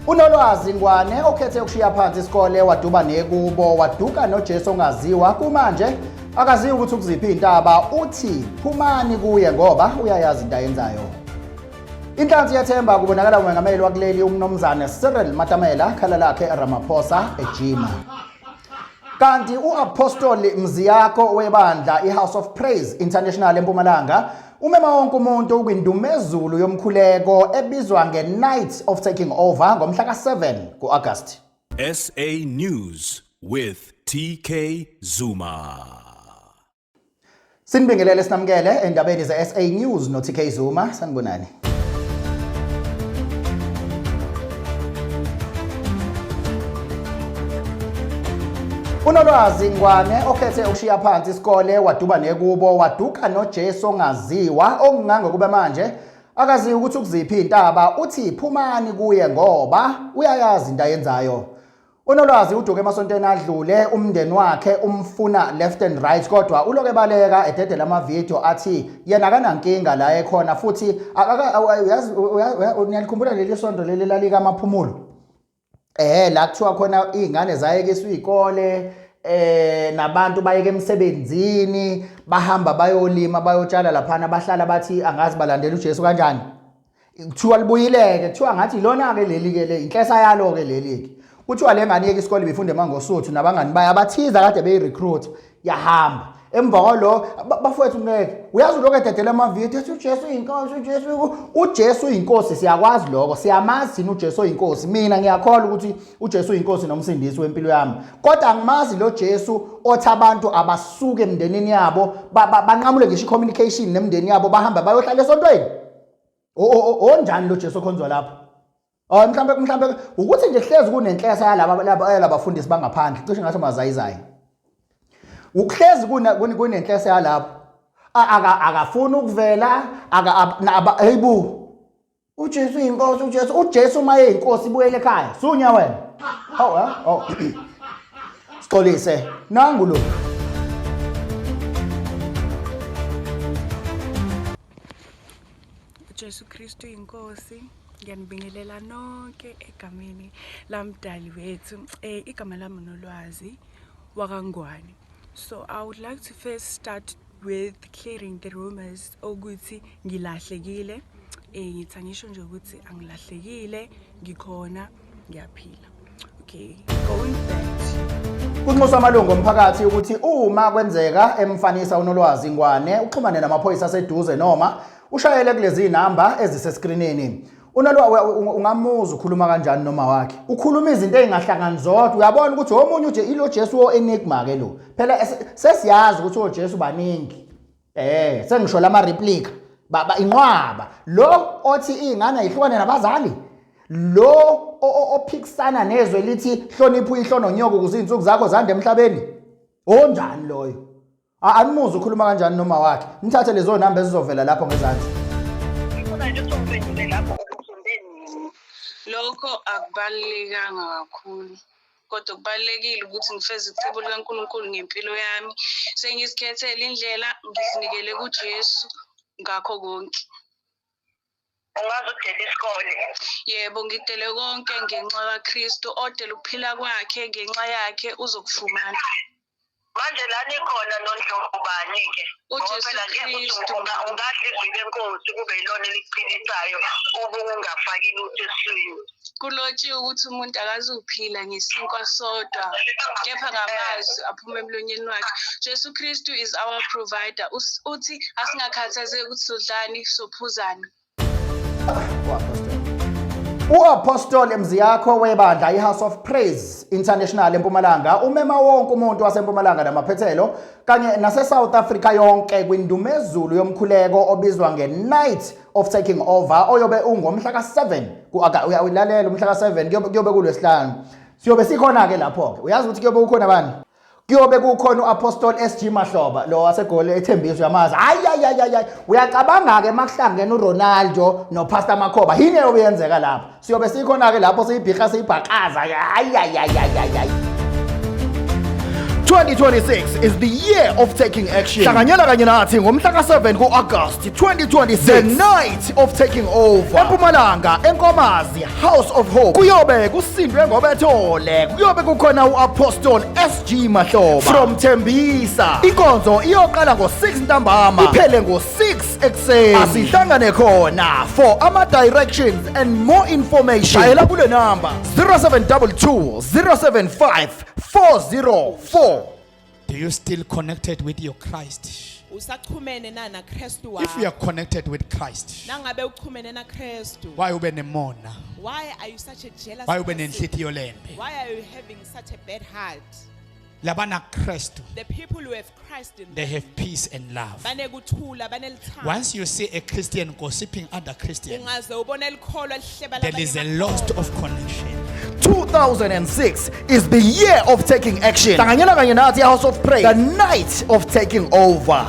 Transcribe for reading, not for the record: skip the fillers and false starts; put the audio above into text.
Unolwazi Ngwane okhethe ukushiya phansi isikole waduba nekubo waduka noJesu ongaziwa kumanje akaziwa ukuthi ukuziphi iy'ntaba uthi phumani kuye ngoba uyayazi into ayenzayo. Inhlansi yethemba kubonakala umengameli wakuleli uMnumzane Cyril Matamela khala lakhe Ramaphosa ejima. Kanti u-Apostoli Mziyakho webandla iHouse of Praise International eMpumalanga umema wonke umuntu kwindumezulu yomkhuleko ebizwa nge-Night of Taking Over ngomhla ka-7 ku-Agasti. SA News with TK Zuma. Sinibingelele sinamukele endabeni ze-SA News no-TK Zuma sanibonani. Unolwazi Ngwane okhethe ukushiya phansi isikole waduba nekubo waduka noJesu ongaziwa okungangokuba manje akaziwa ukuthi ukuziphi intaba uthi phumani kuye ngoba uyayazi into ayenzayo. Unolwazi uduke emasontweni adlule umndeni wakhe umfuna left and right kodwa uloke ebaleka ededela amavidiyo athi yena akanankinga la ekhona futhi uyazi niyalikhumbula leli sonto leli lalika amaphumulo eh la kuthiwa khona izingane zayekiswa izikole eh nabantu bayeke emsebenzini bahamba bayolima bayotshala laphana bahlala bathi angazi balandela uJesu kanjani kuthiwa libuyileke kuthiwa ngathi ilona-ke leli-ke le inhlesa yalo-ke leli-ke kuthiwa le ngane yeke isikole ibifunde emangosuthu nabangani bayo abathize kade beyi-recruit yahamba emva kwalo bafowethu ngeke uyazi ulokhu ededela amavidiyo ethi ujesu uyinkosi ujesu ujesu uyinkosi siyakwazi lokho siyamazi thina ujesu oyinkosi mina ngiyakholwa ukuthi ujesu uyinkosi nomsindisi wempilo yami kodwa angimazi lo jesu othi abantu abasuke emndenini yabo banqamule ngisho i-communication nemndeni yabo bahambe bayohlala esontweni Onjani lo Jesu okhonzwa lapho? Oh mhlambe mhlambe ukuthi nje hlezi kunenhlesa yalaba laba yalabafundisi bangaphandle cishe ngathi mazayizayi. Ukuhlezi kunenhlesa yalapho. Akafuni ukuvela aka hayibo. uJesu uyinkosi uJesu uJesu uma eyinkosi ibuyele ekhaya. Sunya wena. Oh oh. Sixolise. Nangu lo. Jesu Kristu inkosi ngiyanibingelela nonke egameni lamdali wethu eh igama lami nolwazi wakangwane so i would like to first start with clearing the rumors ukuthi ngilahlekile eh ngithi angisho nje ukuthi angilahlekile ngikhona ngiyaphila okay going back Kunxusa amalungu omphakathi ukuthi uma kwenzeka emfanisa uNolwazi Ngwane uxhumane namaphoyisa aseduze noma ushayele kulezi namba eziseskrinini. Unolwazi ungamuza ukhuluma kanjani noma wakhe. Ukhuluma izinto ezingahlangani zodwa uyabona ukuthi omunye uje ilo Jesu wo enigma ke lo. Phela sesiyazi ukuthi oJesu baningi. Eh sengisho lama replica baba inqwaba lo othi izingane ayihlukane nabazali lo ophikisana nezwe lithi hlonipha uyihlo nonyoko ukuze izinsuku zakho zande emhlabeni onjani loyo animuze ukhuluma kanjani noma wakhe nithathe lezo namba ezizovela lapho ngezansi lokho akubalulekanga kakhulu kodwa kubalulekile ukuthi ngifeze icebo likaNkulunkulu ngempilo yami. Sengizikhethele indlela, ngizinikele kuJesu ngakho konke. Ungaze udele isikole? Yebo, ngidele konke ngenxa kaKristu, odela ukuphila kwakhe ngenxa yakhe uzokufumana. Manje la nikhona noNdlovu bani-ke? Ngoba UJesu phela ngeke uthi Kristu. ungadla izwi lenkosi kube yilona elikuphilisayo ube ungafaki lutho esiswini. Kulotshiwe ukuthi umuntu akazuphila ngesinkwa sodwa kepha ngamazwi aphuma emlonyeni wakhe. Jesu Kristu is our provider. Uthi asingakhathazeki ukuthi sodlani, sophuzani. U-Apostle Mziyakho webandla iHouse of Praise International eMpumalanga umema wonke umuntu waseMpumalanga namaphethelo kanye naseSouth Africa yonke kwindumezulu yomkhuleko obizwa nge-Night of Taking Over oyobe ungomhla ka-7 uyalalela umhla ka-7 kuyobe kulwesihlanu siyobe sikhona-ke lapho-ke uyazi ukuthi kuyobe kukhona bani kuyobe kukhona u-Apostle SG Mahloba lo wasegoli ethembisa uyamazi hayi hayi hayi hayi uyacabanga ke makuhlangene uRonaldo noPastor Makhoba yini eyobe yenzeka lapho siyobe sikhona ke lapho siyibhiqa siyibhakaza hayi hayi hayi hayi hayi. 2026 is the year of taking action. Hlanganyela kanye nathi ngomhla ka-7 ku-August 2026. The night of taking over. Empumalanga, Enkomazi, House of Hope. Kuyobe kusindwe ngobethole. Kuyobe kukhona u-Apostle SG Mahloba from Tembisa. Inkonzo iyoqala ngo-6 ntambama iphele ngo-6 ekuseni. Asihlangane khona for ama-directions and more information. Shayela kule number 0722 075 404. Do you still connected with your Christ? Usachumene na naKristu If you are wakho? connected with Christ, Nangabe uchumene naKristu, why ube nemona? Why are you such a jealous Why ube person? nenhlitiyo lembi? Why are you having such a bad heart? Labana Christ, The people who have Christ in they them, have peace and love. banekuthula, banelithando. Once you see a Christian gossiping other Christian, Ungaze ubone likholwa lihleba there labanye is a loss amakholwa. of connection. 2006 is the year of taking action. Hlanganyela kanye nathi House of Praise. The night of taking over.